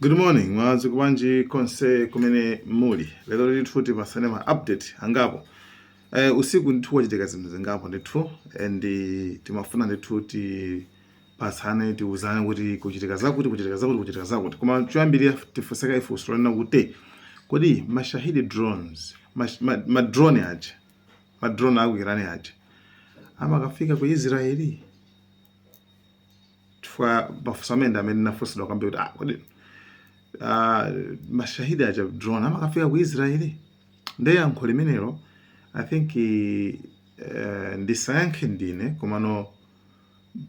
Good morning, mwadzuka bwanji konse kumene muli? Lero ndithu tipasane ma update angapo. Usiku ndithu kwachitika zinthu zingapo ndithu, and timafuna ndithu tipatsane, tiuzane kuti kuchitika zakuti, kuchitika zakuti, kuchitika zakuti. Koma choyambirira tifunseka ifunso lonena kuti kodi ma Shahed drones, ma drone aja, ma drone aku Iran aja amakafika ku Israeli? Chifukwa mafunso amene ndi amene ndinafunsidwa kwambiri kuti kodi ma Shahed aja drone amakafika ku Israeli? Ndiye yankho limenelo, I think, ndisayankhe ndine, komano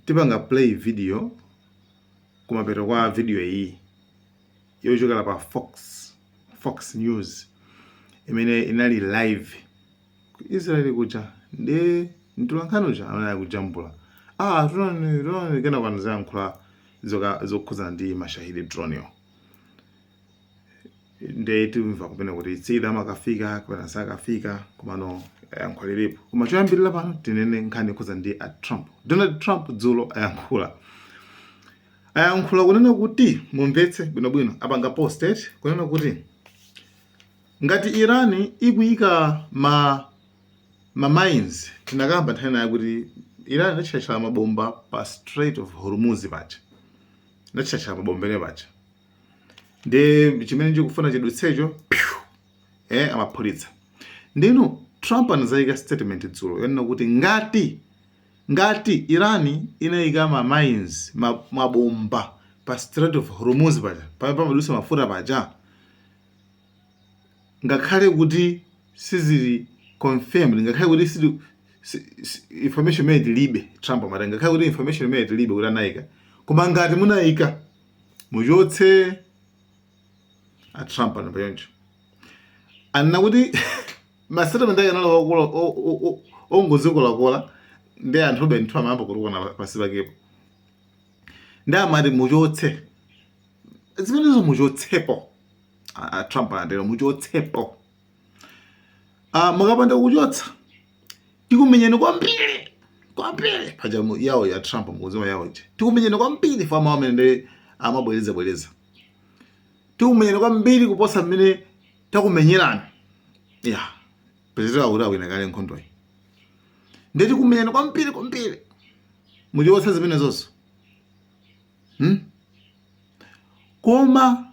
tipanga play video kumapeto kwa video iyi yochokera pa Fox News imene inali live ku Israeli kuja, ndi mtolankhani uja amene ali kujambula drone drone, kena kwanaziyankhula zokhudzana ndi ma Shahed drone yo. Ndiye timva kumene kuti tsida amakafika kapena sakafika, komano yankho lilipo. Koma choyambirira pano tinene nkhani yokhudza ndi a Trump. Donald Trump dzulo ayankhula kunena kuti, mumvetse bwinobwino, apanga post kunena kuti ngati Iran ikuyika ma mines, tinakamba nthawi nayo kuti Iran inatchatchala mabomba pa Strait of Hormuz paja, inatchatchala mabomba ene paja, ndi chimene chikufuna chidutsecho pyu, amaphulitsa. Ndinu Trump anazayika statement dzulo yonena kuti ngati Iran inayika ma mines, mabomba pa Strait of Hormuz paja, pamene pamadutsa mafuta paja, ngakhale kuti sizili confirmed, ngakhale kuti sili information imene tilibe, Trump amati ngakhale kuti information imene tilibe kuti anayika, koma ngati munayika, muchotse. A Trump anamba choncho, anena kuti ma statement ake anali okula ongozikolakola, ndi anthu be ndithu amayamba kutukwana pasi pakepo. Ndi amati muchotse zimenezo, muchotsepo. A Trump anatero, muchotsepo. Mukapanda kuchotsa, tikumenyeni kwambiri kwambiri. Paja yawo ya Trump mukudziwa yawo ija, tikumenyeni kwambiri, fama amene ndi amabwereza bwereza, tikumenyeni kwambiri kuposa mmene takumenyerani. Ya pezera kuti awina kale nkhondoyi, ndi tikumenyeni kwambiri kwambiri, muchotse zimenezonso, Koma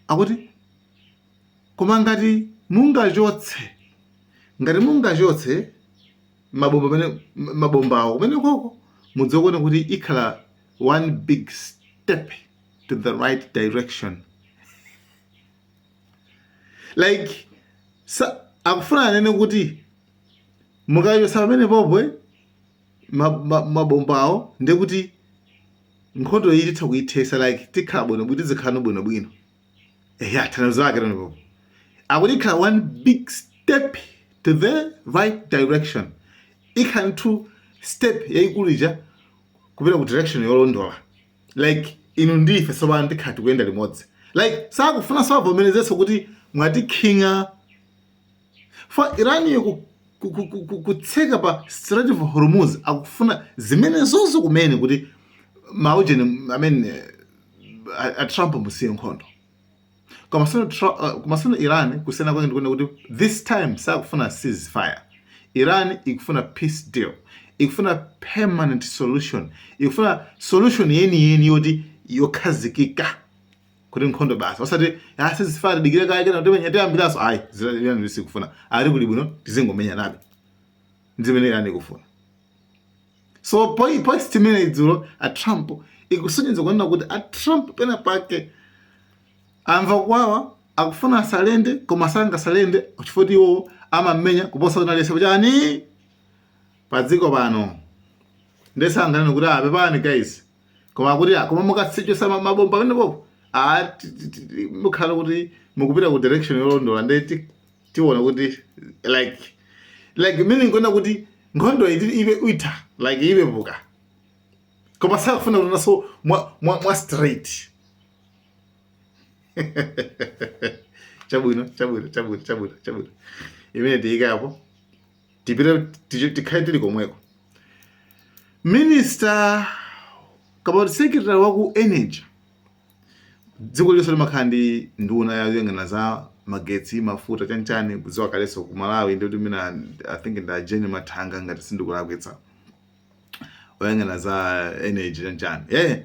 akuti, koma ngati mungachotse mabomba amene mabombawo kumene koko, mudzione kuti ikhala one big step to the right direction. Like sa, akufuna anene kuti mukachotsa pamene popwe mabombawo, ndiye kuti nkhondo iyi titha kuyithesa, like tikhala bwino, tizikhala bwinobwino. Eya, tanthauzo lake pamenepopo akuti ikhala one big step to the right direction, ikhala nthu step yayikulu ija kupita ku direction yolondola, like inu ndife tsopano tikhala tikuyenda limodzi. Like sakufuna savomerezenso kuti mwatikhinga fa Iraniyo kutseka pa Strait of Hormuz. Akufuna zimenezozo kumene kuti maujeni amene a Trump musiye nkhondo. Koma sono Iran kusiyana kwake ndikuona kuti this time sakufuna ceasefire. Iran ikufuna peace deal, ikufuna permanent solution, ikufuna solution yeniyeni yoti yokhazikika, kuti nkhondo basi, osati ah, ceasefire, dikire kaye kena timenya tiyambiranso. Ayi, Iran sikufuna. Ali kuli bwino tizingomenya nabe, ndizimene Iran ikufuna. So post imene idzulo a Trump ikusonyeza kunena kuti a Trump pena pake amva kwawa, akufuna asurrender, koma sangasurrender chifukwa iwo amamenya kuposa kunalese chani pa dziko pano. Ndesanganene kuti apepani guys, koma akuti koma mukasichosa mabomba pamenepopo, mukhala kuti mukupita ku direction yolondola. Nde tiona kuti like meaning kuona kuti nkhondo iyi ibe itha, like ipepuka, koma sakufuna kuti naso mwa straight. Chabwino, chabwino, chabwino, chabwino, chabwino. Imene tiyikapo tipite, tikhale tili komweko. Minister kapoti secretary waku energy Dziko lililonse limakhala ndi nduna yoyang'ana za magetsi, mafuta, chanchani. Kudziwa kalenso ku Malawi ndi kuti mina, I think ndi a Jane Mathanga, ngati sindikulakwitsa, oyang'ana za energy, chanchani. Yeah.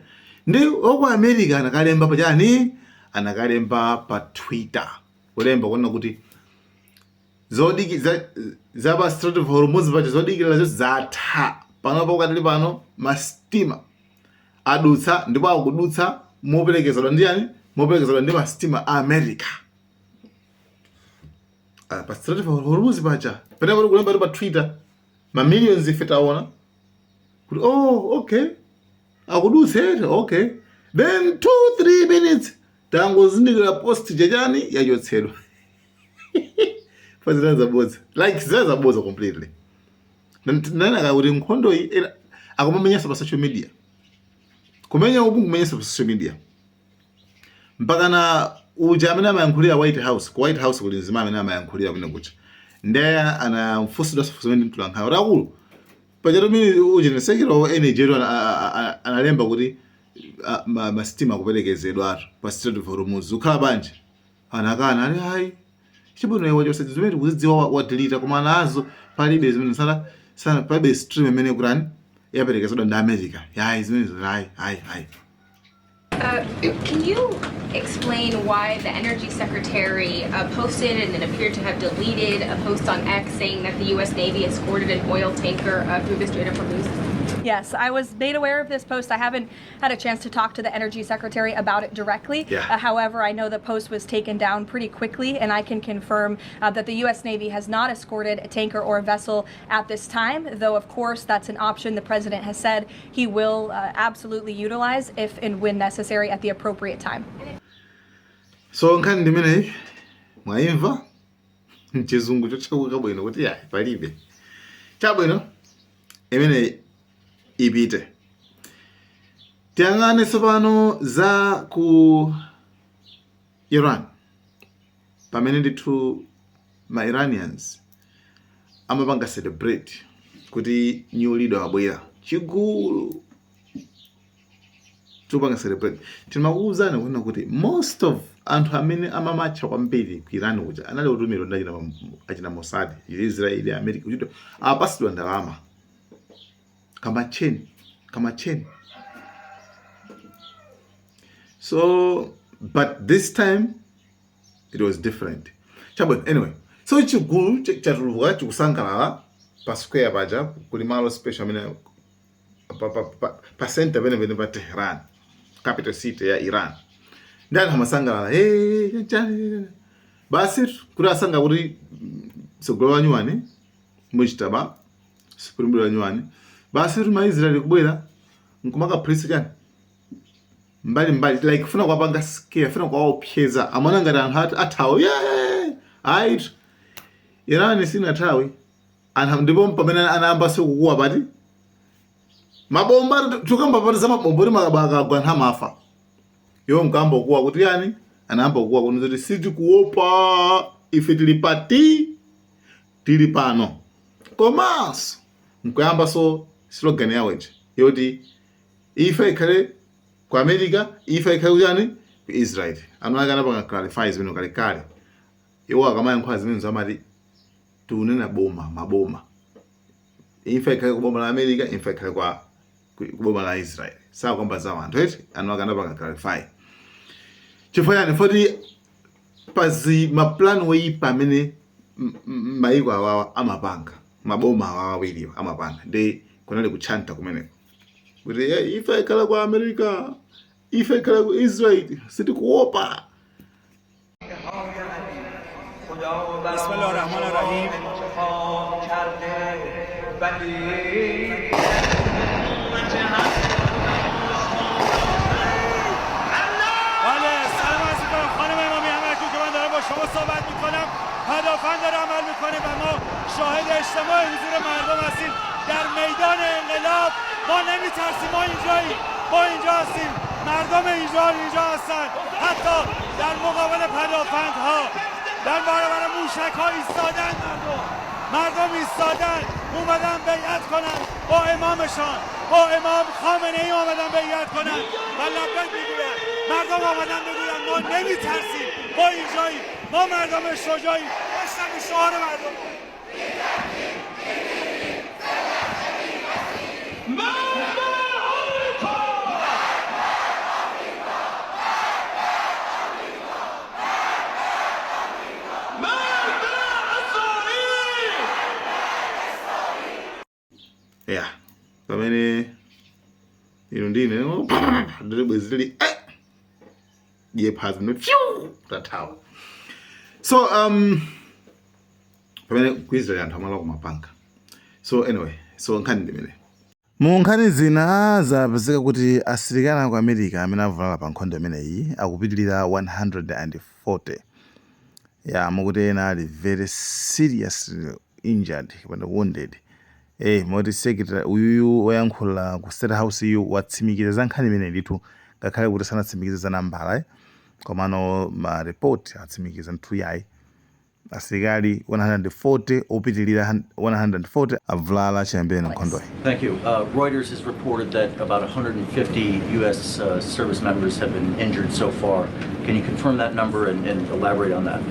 Ndi oku America anakalemba pachani, anakalemba pa Twitter, kulemba kuona kuti zodiki za pa Strait of Hormuz paja, zodikirira zonse zatha. Panopa ukatili pano masitima adutsa, ndipo akudutsa moperekezedwa ndi yani? Moperekezedwa ndi masitima a America. Ah, pa Strait of Hormuz paja pene kulemba pa Twitter, ma millions ife taona kuti, "Oh, okay, akudutsa ete, okay." Then 2 3 minutes tangozindikira post chachani yachotsedwa. Fa zabodza, like zina zabodza completely. Nanaka kuti nkhondo iyi akumamenyanso pa social media, kumenya uku, kumenyanso pa social media, mpaka na uja amene amayankhulira White House. Ku White House kuli mzimayi amene amayankhulira kumene kucha, ndiye anafunsidwa funso imene mtulankhani kuti, "Akulu, pachatu mini uja secretary wa energy analemba kuti masitima akuperekezedwa pa Strait of Hormuz, ukhala bwanji?" Anakana, ali, "Ayi, chabwino, iwe chonse zimene tikuzidziwa wadelete, koma nazo palibe zimene sana sana, palibe stream imene kutani yaperekezedwa ndi America. Yayi, zimenezo ayi, ayi, ayi." Can you explain why the energy secretary posted and then appeared to have deleted a post on X saying that the U.S. Navy escorted an oil tanker through the Strait of Hormuz? Yes, I was made aware of this post. I haven't had a chance to talk to the energy secretary about it directly. However, I know the post was taken down pretty quickly, and I can confirm that the U.S. Navy has not escorted a tanker or a vessel at this time, though, of course, that's an option the president has said he will absolutely utilize if and when necessary at the appropriate time. So nkhani ndimeneyi mwayimva mchizungu chochakuka bwino kuti yayi, palibe chabwino imene ipite. Tiyang'ane tsopano za ku Iran, pamene ndithu ma Iranians amapanga celebrate kuti new leader wabwera, chigulu tikupanga celebrate. Timakuwuzani kunena kuti most of anthu amene amamatcha kwambiri ku Iran kuja anali otumidwa ndi achina Mossad, Israeli, America, kuchita apasidwa ndalama, kamacheni kamacheni. So but this time it was different. Chabwino, anyway, so chigulu chatuluka chikusangalala pa square paja, kuli malo special amene pa center penepene pa Tehran, capital city ya Iran. Ndi anthu amasangalala, "Hey, chani." Basi kuti asanga kuti mtsogoleri wa nyuwani Mujtaba, supreme leader wa nyuwani, basi kuti maIsraeli kubwera nkumakaphulitsa chani mbali mbali, like funa kuwapanga scare, funa kuwaopseza, amaona ngati anthu athawa. Yeah, ayi, Iran sinathawi anthu. Ndipo pamene anayamba sikukuwa pati mabomba, tukamba pati za mabomba kuti makabakagwa anthu amafa, iwo mkamba kukuwa kuti yani, anayamba kukuwa kuti sitikuopa, ife tili pati, tili pano. Komanso nkuyamba so slogan yawo ija yoti ife ikhale ku America, ife ikhale kuchani, ku Israel. Anu ake anapanga clarify zimene kalekale. Iwo akamayankhula zimene amati tikunena boma, maboma, imfa ikhale ku boma la America, imfa ikhale ku boma la Israel, sakamba za anthu eti. Anu ake anapanga clarify chifukwa chani? Foti pazi mapulani oyipa amene mayiko awawa amapanga, maboma awawa awiriwa amapanga, ndi kunali kutchanta kumeneko kuti, "Eh, ife ikhala ku America, ife ikhala ku Israel, sitikuopa." بسم الله الرحمن الرحیم. انتخاب کرده ولی بله، سلام عرض میکنم خانم امامی. همکنون که من دارم با شما صحبت میکنم، پدافند داره عمل میکنه و ما شاهد اجتماع حضور مردم هستیم در میدان انقلاب. ما نمیترسیم، ما اینجاییم، ما اینجا هستیم. مردم اینجا اینجا هستن، حتی در مقابل پدافندها، در برابر موشک ها ایستادن. مردم ایستادن، اومدن بیعت کنن با امامشان، با امام خامنه ای آمدن بیعت کنن و لبیک میگوین. مردم آمدن بگوین. ما نمیترسیم، ما اینجاییم، ما مردم شجاعیم. بشنوید شعار مردم. Yeah, pamene ino ndine ndili bwezi lili diye phazi mne pyu tathawa. So pamene ku Israel anthu amala kumapanga. So anyway, so nkhani ndimene mu nkhani zina zapezeka kuti asilikali aku America amene avulala pa nkhondo imeneyi akupitilira 140, ya mukuti ena ali very seriously injured kapena wounded. Moti secretary uyuyu woyankhula ku State House yu watsimikiza za nkhani imeneyi ndithu, ngakhale kuti sanatsimikize za nambala, komano ma report atsimikiza ndithu, yayi, asilikali 140, opitilira 140 avulala chiyambireni nkhondoyi. Thank you. Reuters has reported that about 150 U.S. Service members have been injured so far. Can you confirm that number and elaborate on that?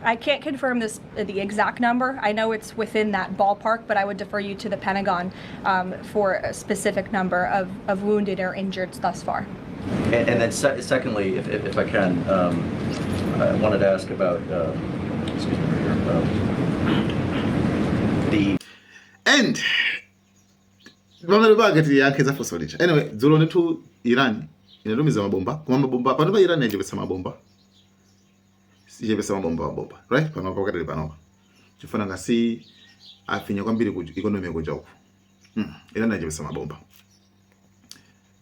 I can't confirm this the exact number. I know it's within that ballpark, but I would defer you to the Pentagon for a specific number of wounded or injured thus far. And then secondly, if I can, I wanted to ask about, excuse me, right here, the And pamene pake tiyankhe za funso lija. Anyway, dzulo ndithu Iran inatumiza mabomba, koma mabomba pano pa Iran yachepetsa mabomba, ichepetsa mabomba, right? Panopa pakatili panopa chifuna ngasi afinya kwambiri ku economy kuja uku. Iran yachepetsa mabomba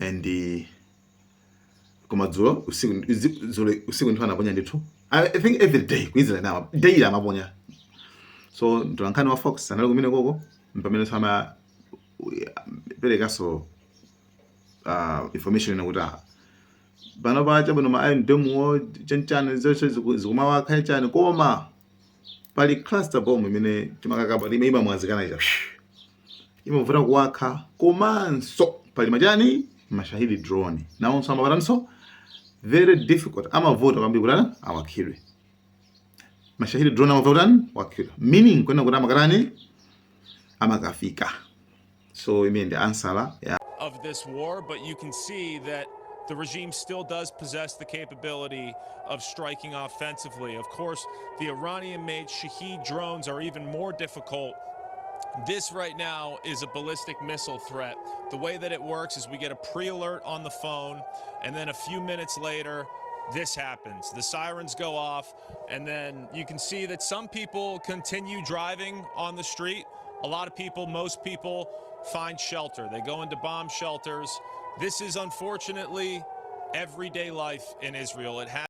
and koma dzulo usiku, dzulo usiku ndithu anaponya ndithu. I think every day ku Israel na daily amaponya. So mtolankhani wa Fox anali kumene koko pamene sama perekanso information ina kuti pano pa chabwino ma Iron Dome wo chanchani zonse zikumawakha chani, koma pali cluster bomb imene timakakamba ime imamwazikana ija imavuta kuwakha, komanso pali machani ma Shahed drone nawonso amapatanso very difficult, amavuta kwambiri kuti awakhidwe. Ma Shahed drone amavuta kuti wakhidwe, meaning kwena kuti amakatani amakafika. So imene ndi answer ya of this war, but you can see that the regime still does possess the capability of striking offensively. Of course, the Iranian made Shahed drones are even more difficult. This right now is a ballistic missile threat. The way that it works is we get a pre alert on the phone, and then a few minutes later, this happens. The sirens go off, and then you can see that some people continue driving on the street. A lot of people, most people, find shelter. They go into bomb shelters. This is unfortunately everyday life in Israel. It has